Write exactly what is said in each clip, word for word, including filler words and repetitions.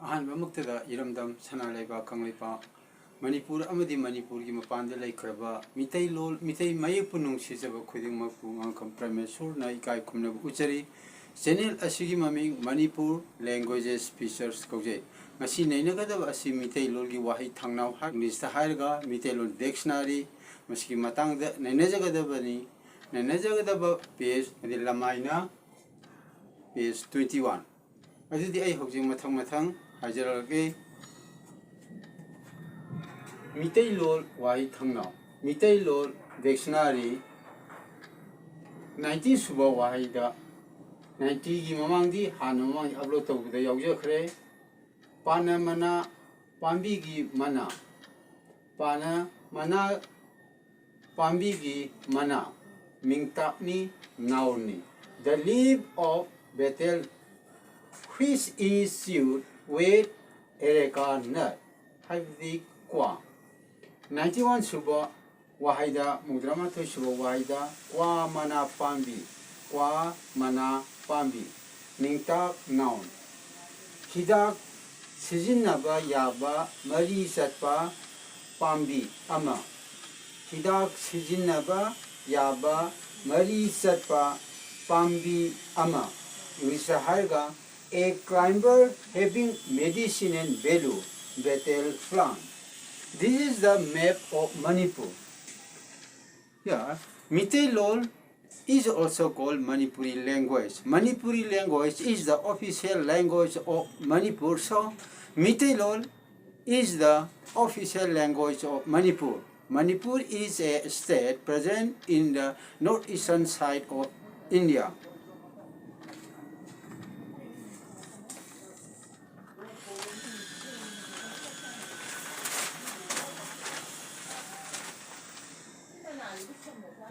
ꯑꯍꯥꯟꯕꯃꯛꯇꯗ ꯏꯔꯝꯗꯝ ꯁꯅꯥ ꯂꯩꯕꯥꯛ ꯀꯪꯂꯩꯄꯥꯛ ꯃꯅꯤꯄꯨꯔ ꯑꯃꯗꯤ ꯃꯅꯤꯄꯨꯔꯒꯤ ꯃꯄꯥꯟꯗ ꯂꯩꯈ꯭ꯔꯕ ꯃꯤꯇꯩꯂꯣꯟ, ꯃꯤꯇꯩ ꯃꯌꯦꯛꯄꯨ ꯅꯨꯡꯁꯤꯖꯕ ꯈꯨꯗꯤꯡꯃꯛꯄꯨ ꯉꯥꯡꯈꯝ ꯄ꯭ꯔꯃꯦꯁꯣꯔꯅ ꯏꯀꯥꯏ ꯈꯨꯝꯅꯕ ꯎꯠꯆꯔꯤ꯫ ꯆꯦꯅꯦꯜ ꯑꯁꯤꯒꯤ ꯃꯃꯤꯡ ꯃꯅꯤꯄꯨꯔ ꯂꯦꯡꯒ꯭ꯋꯦꯖꯦꯁ ꯐꯤꯆꯔꯁ ꯀꯧꯖꯩ꯫ ꯉꯁꯤ ꯅꯩꯅꯒꯗꯕ ꯑꯁꯤ ꯃꯤꯇꯩꯂꯣꯟꯒꯤ ꯋꯥꯍꯩ ꯊꯥꯡꯅꯥꯎ ꯍꯥꯏ, ꯏꯪꯂꯤꯁꯇ ꯍꯥꯏꯔꯒ ꯃꯤꯇꯩꯂꯣꯟ ꯗꯤꯛꯁꯅꯥꯔꯤ꯫ ꯃꯁꯤꯒꯤ ꯃꯇꯥꯡꯗ ꯅꯩꯅꯖꯒꯗꯕꯅꯤ꯫ ꯅꯩꯅꯖꯒꯗꯕ ꯄꯦꯖ ꯑꯗꯤ ꯂꯃꯥꯏꯅ ꯄꯦꯖ ꯇ꯭ꯋꯦꯟꯇꯤ ꯋꯥꯟ꯫ ꯑꯗꯨꯗꯤ ꯑꯩ ꯍꯧꯖꯤꯛ ꯃꯊꯪ ꯃꯊꯪ ꯍꯥꯏꯖꯔꯛꯑꯒꯦ꯫ ꯃꯤꯇꯩꯂꯣꯟ ꯋꯥꯍꯩ ꯊꯥꯡꯅꯥꯎ꯫ ꯃꯤꯇꯩꯂꯣꯟ ꯗꯤꯛꯁꯅꯥꯔꯤ ꯅꯥꯏꯟꯇꯤ ꯁꯨꯕ ꯋꯥꯍꯩꯗ, ꯅꯥꯏꯟꯇꯤꯒꯤ ꯃꯃꯥꯡꯗꯤ ꯍꯥꯟꯅ ꯃꯃꯥꯡ ꯑꯞꯂꯣꯗ ꯇꯧꯕꯗ ꯌꯥꯎꯖꯈ꯭ꯔꯦ꯫ ꯄꯥꯅ ꯃꯅꯥ ꯄꯥꯝꯕꯤꯒꯤ ꯃꯅꯥ꯫ ꯄꯥꯅ ꯃꯅꯥ ꯄꯥꯝꯕꯤꯒꯤ ꯃꯅꯥ ꯃꯤꯡꯇꯥꯛꯅꯤ, noun ꯅꯤ꯫ The leaf of betel, which is chewed with areca nut, ꯍꯥꯏꯕꯗꯤ ꯀ꯭ꯋꯥ꯫ ꯅꯥꯏꯟꯇꯤ ꯋꯥꯟ ꯁꯨꯕ ꯋꯥꯍꯩꯗ, ꯃꯧꯗ꯭ꯔꯥ ꯃꯥꯊꯣꯏ ꯁꯨꯕ ꯋꯥꯍꯩꯗ ꯀ꯭ꯋꯥ ꯃꯅꯥ ꯄꯥꯝꯕꯤ, ꯀ꯭ꯋꯥ ꯃꯅꯥ ꯄꯥꯝꯕꯤ, ꯃꯤꯡꯇꯥꯛ, noun꯫ ꯍꯤꯗꯥꯛ ꯁꯤꯖꯤꯟꯅꯕ ꯌꯥꯕ ꯃꯔꯤ ꯆꯠꯄ ꯄꯥꯝꯕꯤ ꯑꯃ꯫ ꯍꯤꯗꯥꯛ ꯁꯤꯖꯤꯟꯅꯕ ꯌꯥꯕ ꯃꯔꯤ ꯆꯠꯄ ꯄꯥꯝꯕꯤ ꯑꯃ꯫ ꯏꯪꯂꯤꯁꯇ ꯍꯥꯏꯔꯒ, a climber having medicinal value, betel plant. This is the map of Manipur. Yeah, Meiteilon is also called Manipuri language. Manipuri language is the official language of Manipur. So, Meiteilon is the official language of Manipur. Manipur is a state present in the northeastern side of India.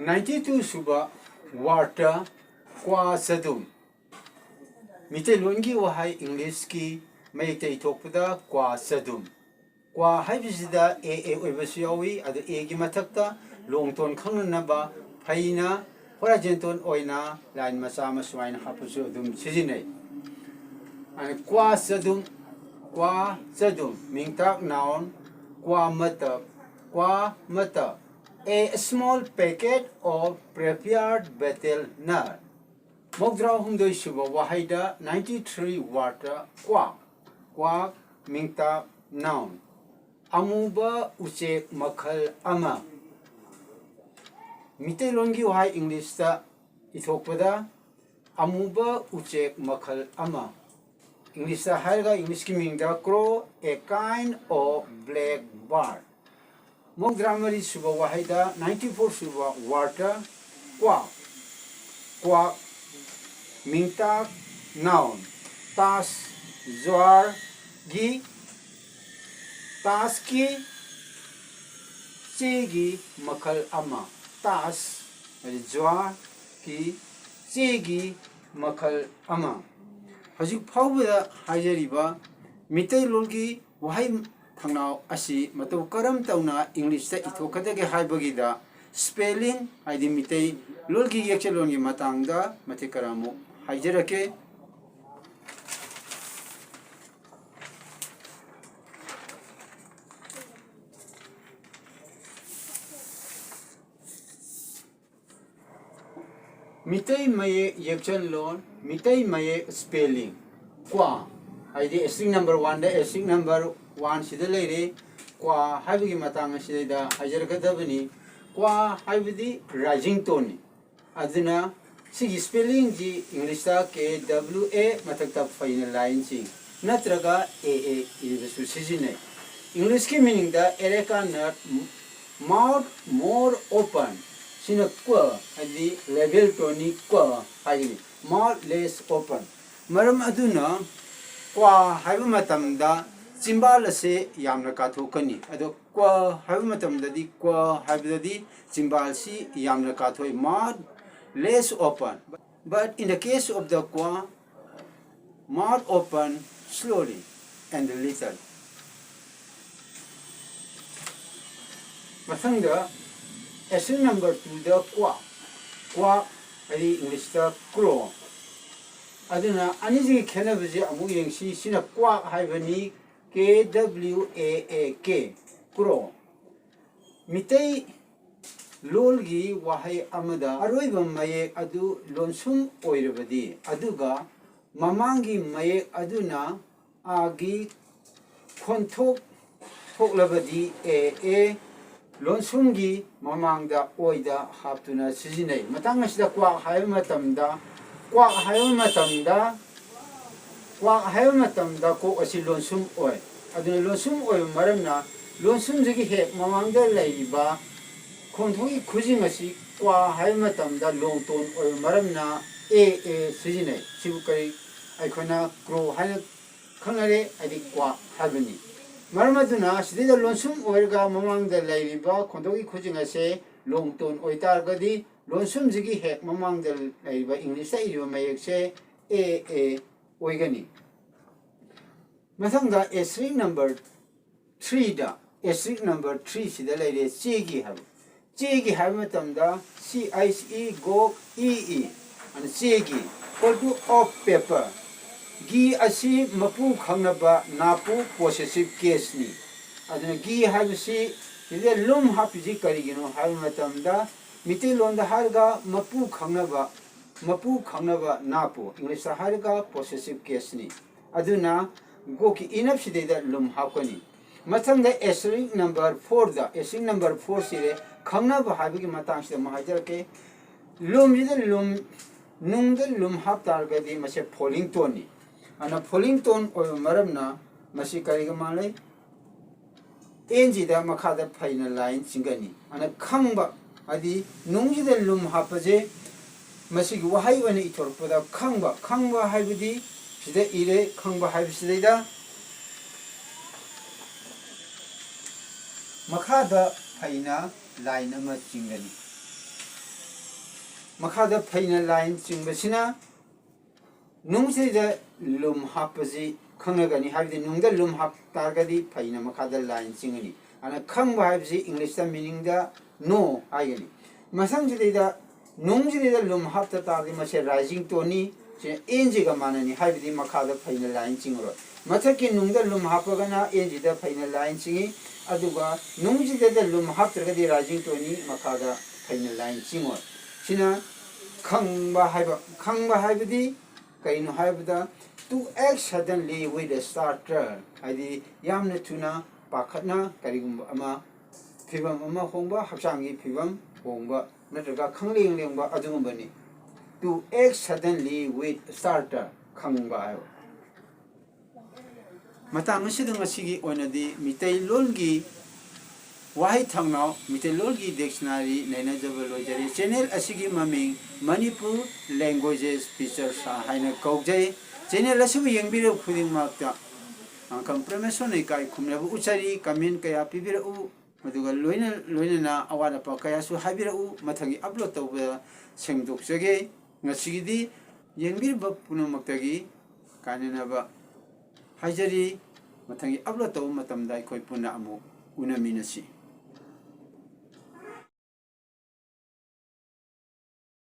Ninety two ꯁꯨꯕ ꯋꯥꯔꯗꯇ ꯀ꯭ꯋꯥ ꯆꯗꯨꯝ꯫ ꯃꯤꯇꯩꯂꯣꯟꯒꯤ ꯋꯥꯍꯩ ꯏꯪꯂꯤꯁꯀꯤ ꯃꯌꯦꯛꯇ ꯏꯊꯣꯛꯄꯗ ꯀ꯭ꯋꯥ ꯆꯗꯨꯝ꯫ ꯀ꯭ꯋꯥ ꯍꯥꯏꯕꯁꯤꯗ ꯑꯦ ꯑꯦ ꯑꯣꯏꯕꯁꯨ ꯌꯥꯎꯏ, ꯑꯗꯨ ꯑꯦꯒꯤ ꯃꯊꯛꯇ ꯂꯣꯡ ꯇꯣꯟ ꯈꯪꯅꯅꯕ ꯐꯩꯅ ꯍꯣꯔꯥꯏꯖꯦꯟꯇꯣꯟ ꯑꯣꯏꯅ ꯂꯥꯏꯟ ꯃꯆꯥ ꯑꯃ ꯁꯨꯃꯥꯏꯅ ꯍꯥꯞꯄꯁꯨ ꯑꯗꯨꯝ ꯁꯤꯖꯤꯟꯅꯩ꯫ ꯑꯗꯨꯅ ꯀ꯭ꯋꯥ ꯆꯗꯨꯝ, ꯀ꯭ꯋꯥ ꯆꯗꯨꯝ, ꯃꯤꯡꯇꯥꯛ noun, ꯀ꯭ꯋꯥ ꯃꯇꯞ, ꯀ꯭ꯋꯥ ꯃꯇꯞ, a small packet of prepared betel nut. ꯃꯧꯗ꯭ꯔꯥ ꯍꯨꯝꯗꯣꯏ ꯁꯨꯕ ꯋꯥꯍꯩꯗ ninety three word ꯀ꯭ꯋꯥꯛ, ꯀ꯭ꯋꯥꯛ, ꯃꯤꯡꯇꯥꯛ noun, ꯑꯃꯨꯕ ꯎꯆꯦꯛ ꯃꯈꯜ ꯑꯃ꯫ ꯃꯤꯇꯩꯂꯣꯟꯒꯤ ꯋꯥꯍꯩ English ꯇ ꯏꯊꯣꯛꯄꯗ ꯑꯃꯨꯕ ꯎꯆꯦꯛ ꯃꯈꯜ ꯑꯃ꯫ English ꯇ ꯍꯥꯏꯔꯒ English ꯀꯤ ꯃꯤꯡꯗ crow, a kind of black bird꯫ ꯃꯧꯗ꯭ꯔꯥ ꯃꯔꯤ ꯁꯨꯕ ꯋꯥꯍꯩꯗ ninety four ꯁꯨꯕ word ꯀ꯭ꯋꯥꯛ, ꯀ꯭ꯋꯥꯛ, ꯃꯤꯡꯇꯥꯛ noun, ꯇꯥꯁ, ꯖ꯭ꯋꯥꯔꯒꯤ, ꯇꯥꯁꯀꯤ ꯆꯦꯒꯤ ꯃꯈꯜ ꯑꯃ꯫ ꯇꯥꯁ ꯍꯥꯏꯗꯤ ꯖ꯭ꯋꯥꯔꯒꯤ ꯆꯦꯒꯤ ꯃꯈꯜ ꯑꯃ꯫ ꯍꯧꯖꯤꯛ ꯐꯥꯎꯕꯗ ꯍꯥꯏꯖꯔꯤꯕ ꯃꯤꯇꯩꯂꯣꯟꯒꯤ ꯋꯥꯍꯩ ꯊꯧꯅꯥꯎ ꯑꯁꯤ ꯃꯇꯧ ꯀꯔꯝ ꯇꯧꯅ English ꯇ ꯏꯊꯣꯛꯀꯗꯒꯦ ꯍꯥꯏꯕꯒꯤꯗ spelling ꯍꯥꯏꯗꯤ ꯃꯤꯇꯩ ꯂꯣꯜꯒꯤ ꯌꯦꯛꯆꯜꯂꯣꯟꯒꯤ ꯃꯇꯥꯡꯗ ꯃꯇꯦꯛ ꯈꯔ ꯑꯃꯨꯛ ꯍꯥꯏꯖꯔꯛꯀꯦ꯫ ꯃꯤꯇꯩ ꯃꯌꯦꯛ ꯌꯦꯛꯆꯜꯂꯣꯟ, ꯃꯤꯇꯩ ꯃꯌꯦꯛ spelling꯫ ꯀ꯭ꯋꯥ ꯍꯥꯏꯗꯤ asterisk number one ꯗ asterisk number one ꯁꯤꯗ ꯂꯩꯔꯦ꯫ ꯀ꯭ꯋꯥ ꯍꯥꯏꯕꯒꯤ ꯃꯇꯥꯡ ꯑꯁꯤꯗꯩꯗ ꯍꯥꯏꯖꯔꯛꯀꯗꯕꯅꯤ꯫ ꯀ꯭ꯋꯥ ꯍꯥꯏꯕꯗꯤ rising tone ꯅꯤ꯫ ꯑꯗꯨꯅ ꯁꯤꯒꯤ spelling ꯁꯤ English ꯇ K W A ꯃꯊꯛꯇ ꯐꯩꯅ line ꯁꯤ ꯅꯠꯇ꯭ꯔꯒ A A ꯏꯕꯁꯨ ꯁꯤꯖꯤꯟꯅꯩ꯫ English ꯀꯤ meaning ꯗ areca nut mouth more open꯫ ꯁꯤꯅ ꯀ꯭ꯋ ꯍꯥꯏꯗꯤ labial tone ꯅꯤ, ꯀ꯭ꯋ ꯍꯥꯏꯒꯅꯤ꯫ Mouth less open꯫ ꯃꯔꯝ ꯑꯗꯨꯅ ꯀ꯭ꯋꯥ ꯍꯥꯏꯕ ꯃꯇꯝꯗ ꯆꯤꯝꯕꯥꯜ ꯑꯁꯦ ꯌꯥꯝꯅ ꯀꯥꯊꯣꯛꯀꯅꯤ꯫ ꯑꯗꯣ ꯀ꯭ꯋ ꯍꯥꯏꯕ ꯃꯇꯝꯗꯗꯤ, ꯀ꯭ꯋ ꯍꯥꯏꯕꯗꯗꯤ ꯆꯤꯝꯕꯥꯜꯁꯤ ꯌꯥꯝꯅ ꯀꯥꯊꯣꯛꯏ, mouth less open, but in the case of the ꯀ꯭ꯋ, mouth open slowly and little꯫ ꯃꯊꯪꯗ asterisk number two ꯗ ꯀ꯭ꯋꯥꯛ, ꯀ꯭ꯋꯥꯛ ꯍꯥꯏꯗꯤ English ꯇ crow꯫ ꯑꯗꯨꯅ ꯑꯅꯤꯁꯤꯒꯤ ꯈꯦꯠꯅꯕꯁꯦ ꯑꯃꯨꯛ ꯌꯦꯡꯁꯤ꯫ ꯁꯤꯅ ꯀ꯭ꯋꯥꯛ ꯍꯥꯏꯕꯅꯤ, ꯀꯦ ꯗꯕ꯭ꯂꯤꯎ ꯑꯦ ꯑꯦ ꯀꯦ, ꯀ꯭ꯔꯣ꯫ ꯃꯤꯇꯩ ꯂꯣꯜꯒꯤ ꯋꯥꯍꯩ ꯑꯃꯗ ꯑꯔꯣꯏꯕ ꯃꯌꯦꯛ ꯑꯗꯨ ꯂꯣꯟꯁꯨꯝ ꯑꯣꯏꯔꯕꯗꯤ, ꯑꯗꯨꯒ ꯃꯃꯥꯡꯒꯤ ꯃꯌꯦꯛ ꯑꯗꯨꯅ ꯑꯥꯒꯤ ꯈꯣꯟꯊꯣꯛ ꯊꯣꯛꯂꯕꯗꯤ ꯑꯦ ꯑꯦ ꯂꯣꯟꯁꯨꯝꯒꯤ ꯃꯃꯥꯡꯗ ꯑꯣꯏꯗ ꯍꯥꯞꯇꯨꯅ ꯁꯤꯖꯤꯟꯅꯩ꯫ ꯃꯇꯥꯡ ꯑꯁꯤꯗ ꯀ꯭ꯋꯥꯛ ꯍꯥꯏꯕ ꯃꯇꯝꯗ, ꯀ꯭ꯋꯥꯛ ꯍꯥꯏꯕ ꯃꯇꯝꯗ, ꯀ꯭ꯋꯥꯛ ꯍꯥꯏꯕ ꯃꯇꯝꯗ ꯀꯣꯛ ꯑꯁꯤ ꯂꯣꯟꯁꯨꯝ ꯑꯣꯏ꯫ ꯑꯗꯨꯅ ꯂꯣꯟꯁꯨꯝ ꯑꯣꯏꯕ ꯃꯔꯝꯅ ꯂꯣꯟꯁꯨꯝꯁꯤꯒꯤ ꯍꯦꯛ ꯃꯃꯥꯡꯗ ꯂꯩꯔꯤꯕ ꯈꯣꯟꯊꯣꯛꯀꯤ ꯈꯨꯖꯤꯡ ꯑꯁꯤ ꯀ꯭ꯋꯥ ꯍꯥꯏꯕ ꯃꯇꯝꯗ ꯂꯣꯡ ꯇꯣꯟ ꯑꯣꯏꯕ ꯃꯔꯝꯅ ꯑꯦ ꯑꯦ ꯁꯤꯖꯤꯟꯅꯩ꯫ ꯁꯤꯕꯨ ꯀꯔꯤ ꯑꯩꯈꯣꯏꯅ ꯀ꯭ꯔꯣ ꯍꯥꯏꯅ ꯈꯪꯅꯔꯦ, ꯍꯥꯏꯗꯤ ꯀ꯭ꯋꯥ ꯍꯥꯏꯕꯅꯤ꯫ ꯃꯔꯝ ꯑꯗꯨꯅ ꯁꯤꯗꯩꯗ ꯂꯣꯟꯁꯨꯝ ꯑꯣꯏꯔꯒ ꯃꯃꯥꯡꯗ ꯂꯩꯔꯤꯕ ꯈꯣꯟꯊꯣꯛꯀꯤ ꯈꯨꯖꯤꯡ ꯑꯁꯦ ꯂꯣꯡ ꯇꯣꯟ ꯑꯣꯏꯇꯥꯔꯒꯗꯤ ꯂꯣꯟꯁꯨꯝꯁꯤꯒꯤ ꯍꯦꯛ ꯃꯃꯥꯡꯗ ꯂꯩꯔꯤꯕ ꯏꯪꯂꯤꯁꯇ ꯏꯔꯤꯕ ꯃꯌꯦꯛꯁꯦ ꯑꯦ ꯑꯦ ꯑꯣꯏꯒꯅꯤ꯫ ꯃꯊꯪꯗ ꯑꯦꯁꯔꯤꯛ ꯅꯝꯕꯔ ꯊ꯭ꯔꯤꯗ, ꯑꯦꯁꯔꯤꯛ ꯅꯝꯕꯔ ꯊ꯭ꯔꯤꯁꯤꯗ ꯂꯩꯔꯦ ꯆꯦꯒꯤ ꯍꯥꯏꯕ꯫ ꯆꯦꯒꯤ ꯍꯥꯏꯕ ꯃꯇꯝꯗ ꯁꯤ ꯑꯩꯆ ꯏ ꯒꯣꯛ ꯏ ꯏ, ꯑꯗꯨꯅ ꯆꯦꯒꯤ, ꯏꯀ꯭ꯋꯦꯜ ꯇꯨ ꯑꯣꯐ ꯄꯦꯄꯔ꯫ ꯒꯤ ꯑꯁꯤ ꯃꯄꯨ ꯈꯪꯅꯕ ꯅꯥꯄꯨ ꯄꯣꯁꯦꯁꯤꯞ ꯀꯦꯁꯅꯤ꯫ ꯑꯗꯨꯅ ꯒꯤ ꯍꯥꯏꯕꯁꯤ ꯁꯤꯗ ꯂꯨꯝ ꯍꯥꯞꯄꯤꯁꯤ ꯀꯔꯤꯒꯤꯅꯣ ꯍꯥꯏꯕ ꯃꯇꯝꯗ ꯃꯤꯇꯩꯂꯣꯟꯗ ꯍꯥꯏꯔꯒ ꯃꯄꯨ ꯈꯪꯅꯕ, ꯃꯄꯨ ꯈꯪꯅꯕ ꯅꯥꯄꯨ, ꯏꯪꯂꯤꯁꯇ ꯍꯥꯏꯔꯒ ꯄꯣꯁꯦꯁꯤꯞ ꯀꯦꯁꯅꯤ꯫ ꯑꯗꯨꯅ ꯒꯣꯛꯀꯤ ꯏꯅꯞꯁꯤꯗꯩꯗ ꯂꯨꯝ ꯍꯥꯞꯀꯅꯤ꯫ ꯃꯊꯪꯗ ꯑꯦꯁꯔꯤꯛ ꯅꯝꯕꯔ ꯐꯣꯔꯗ, ꯑꯦꯁꯔꯤꯛ ꯅꯝꯕꯔ ꯐꯣꯔꯁꯤꯗ ꯈꯪꯅꯕ ꯍꯥꯏꯕꯒꯤ ꯃꯇꯥꯡꯁꯤꯗ ꯑꯃꯨꯛ ꯍꯥꯏꯖꯔꯛꯀꯦ꯫ ꯂꯨꯝꯁꯤꯗ ꯂꯨꯝ, ꯅꯨꯡꯗ ꯂꯨꯝ ꯍꯥꯞ ꯇꯥꯔꯒꯗꯤ ꯃꯁꯦ ꯐꯣꯂꯤꯡ ꯇꯣꯟꯅꯤ꯫ ꯑꯗꯨꯅ ꯐꯣꯂꯤꯡ ꯇꯣꯟ ꯑꯣꯏꯕ ꯃꯔꯝꯅ ꯃꯁꯤ ꯀꯔꯤꯒ ꯃꯥꯟꯅꯩ? ꯑꯦꯟꯁꯤꯗ ꯃꯈꯥꯗ ꯐꯩꯅ ꯂꯥꯏꯟ ꯆꯤꯡꯒꯅꯤ꯫ ꯑꯗꯨꯅ ꯈꯪꯕ, ꯍꯥꯏꯗꯤ ꯅꯨꯡꯁꯤꯗ ꯂꯨꯝ ꯍꯥꯞꯄꯁꯦ ꯃꯁꯤꯒꯤ ꯋꯥꯍꯩ ꯑꯣꯏꯅ ꯏꯊꯣꯔꯛꯄꯗ ꯈꯪꯕ, ꯈꯪꯕ ꯍꯥꯏꯕꯗꯤ ꯁꯤꯗ ꯏꯔꯦ, ꯈꯪꯕ ꯍꯥꯏꯕꯁꯤꯗꯩꯗ ꯃꯈꯥꯗ ꯐꯩꯅ ꯂꯥꯏꯟ ꯑꯃ ꯆꯤꯡꯒꯅꯤ꯫ ꯃꯈꯥꯗ ꯐꯩꯅ ꯂꯥꯏꯟ ꯆꯤꯡꯕꯁꯤꯅ ꯅꯨꯡꯁꯤꯗ ꯂꯨꯝ ꯍꯥꯞꯄꯁꯤ ꯈꯪꯅꯒꯅꯤ, ꯍꯥꯏꯕꯗꯤ ꯅꯨꯡꯗ ꯂꯨꯝ ꯍꯥꯞ ꯇꯥꯔꯒꯗꯤ ꯐꯩꯅ ꯃꯈꯥꯗ ꯂꯥꯏꯟ ꯆꯤꯡꯒꯅꯤ꯫ ꯑꯗꯨꯅ ꯈꯪꯕ ꯍꯥꯏꯕꯁꯤ ꯏꯪꯂꯤꯁꯇ ꯃꯤꯅꯤꯡꯗ ꯅꯣ ꯍꯥꯏꯒꯅꯤ꯫ ꯃꯊꯪꯁꯤꯗꯩꯗ ꯅꯨꯡꯁꯤꯗꯩꯗ ꯂꯨꯝ ꯍꯥꯞꯇ ꯇꯥꯔꯗꯤ ꯃꯁꯦ ꯔꯥꯏꯖꯤꯡ ꯇꯣꯟꯅꯤ꯫ ꯁꯦ ꯑꯦꯟꯁꯤꯒ ꯃꯥꯟꯅꯅꯤ, ꯍꯥꯏꯕꯗꯤ ꯃꯈꯥꯗ ꯐꯩꯅ ꯂꯥꯏꯟ ꯆꯤꯡꯉꯔꯣꯏ꯫ ꯃꯊꯛꯀꯤ ꯅꯨꯡꯗ ꯂꯨꯝ ꯍꯥꯞꯄꯒꯅ ꯑꯦꯟꯁꯤꯗ ꯐꯩꯅ ꯂꯥꯏꯟ ꯆꯤꯡꯉꯤ, ꯑꯗꯨꯒ ꯅꯨꯡꯁꯤꯗꯗ ꯂꯨꯝ ꯍꯥꯞꯇ꯭ꯔꯒꯗꯤ ꯔꯥꯏꯖꯤꯡ ꯇꯣꯟꯅꯤ, ꯃꯈꯥꯗ ꯐꯩꯅ ꯂꯥꯏꯟ ꯆꯤꯡꯉꯣꯏ꯫ ꯁꯤꯅ ꯈꯪꯕ ꯍꯥꯏꯕ, ꯈꯪꯕ ꯍꯥꯏꯕꯗꯤ ꯀꯩꯅꯣ ꯍꯥꯏꯕꯗ, to act suddenly with a starter, ꯍꯥꯏꯗꯤ ꯌꯥꯝꯅ ꯊꯨꯅ ꯄꯥꯈꯠꯅ ꯀꯔꯤꯒꯨꯝꯕ ꯑꯃ ꯐꯤꯕꯝ ꯑꯃ ꯍꯣꯡꯕ, ꯍꯛꯆꯥꯡꯒꯤ ꯐꯤꯕꯝ ꯍꯣꯡꯕ ꯅꯠꯇ꯭ꯔꯒ ꯈꯪꯂꯦꯡ ꯂꯦꯡꯕ ꯑꯗꯨꯒꯨꯝꯕꯅꯤ꯫ To act suddenly with starter, ꯈꯪꯕ ꯍꯥꯏꯕ꯫ ꯃꯇꯥꯡ ꯑꯁꯤꯗ ꯉꯁꯤꯒꯤ ꯑꯣꯏꯅꯗꯤ ꯃꯤꯇꯩꯂꯣꯟꯒꯤ ꯋꯥꯍꯩ ꯊꯧꯅꯥꯎ, ꯃꯤꯇꯩꯂꯣꯟꯒꯤ dictionary ꯅꯩꯅꯖꯕ ꯂꯣꯏꯖꯔꯦ꯫ Channel ꯑꯁꯤꯒꯤ ꯃꯃꯤꯡ Manipur Languages Features ꯍꯥꯏꯅ ꯀꯧꯖꯩ꯫ Channel ꯑꯁꯤꯕꯨ ꯌꯦꯡꯕꯤꯔꯕ ꯈꯨꯗꯤꯡꯃꯛꯇ ꯑꯪꯀꯝ ꯄ꯭ꯔꯃꯦꯁꯣꯔꯅ ꯏꯀꯥꯏ ꯈꯨꯝꯅꯕ ꯎꯠꯆꯔꯤ꯫ Comment ꯀꯌꯥ ꯄꯤꯕꯤꯔꯛꯎ, ꯑꯗꯨꯒ ꯂꯣꯏꯅ ꯂꯣꯏꯅꯅ ꯑꯋꯥꯠ ꯑꯄꯥ ꯀꯌꯥꯁꯨ ꯍꯥꯏꯕꯤꯔꯛꯎ꯫ ꯃꯊꯪꯒꯤ upload ꯇꯧꯕꯗ ꯁꯦꯡꯗꯣꯛꯆꯒꯦ꯫ ꯉꯁꯤꯒꯤꯗꯤ ꯌꯦꯡꯕꯤꯔꯤꯕ ꯄꯨꯝꯅꯃꯛꯇꯒꯤ ꯀꯥꯏꯅꯅꯕ ꯍꯥꯏꯖꯔꯤ꯫ ꯃꯊꯪꯒꯤ upload ꯇꯧꯕ ꯃꯇꯝꯗ ꯑꯩꯈꯣꯏ ꯄꯨꯟꯅ ꯑꯃꯨꯛ ꯎꯅꯃꯤꯟꯅꯁꯤ꯫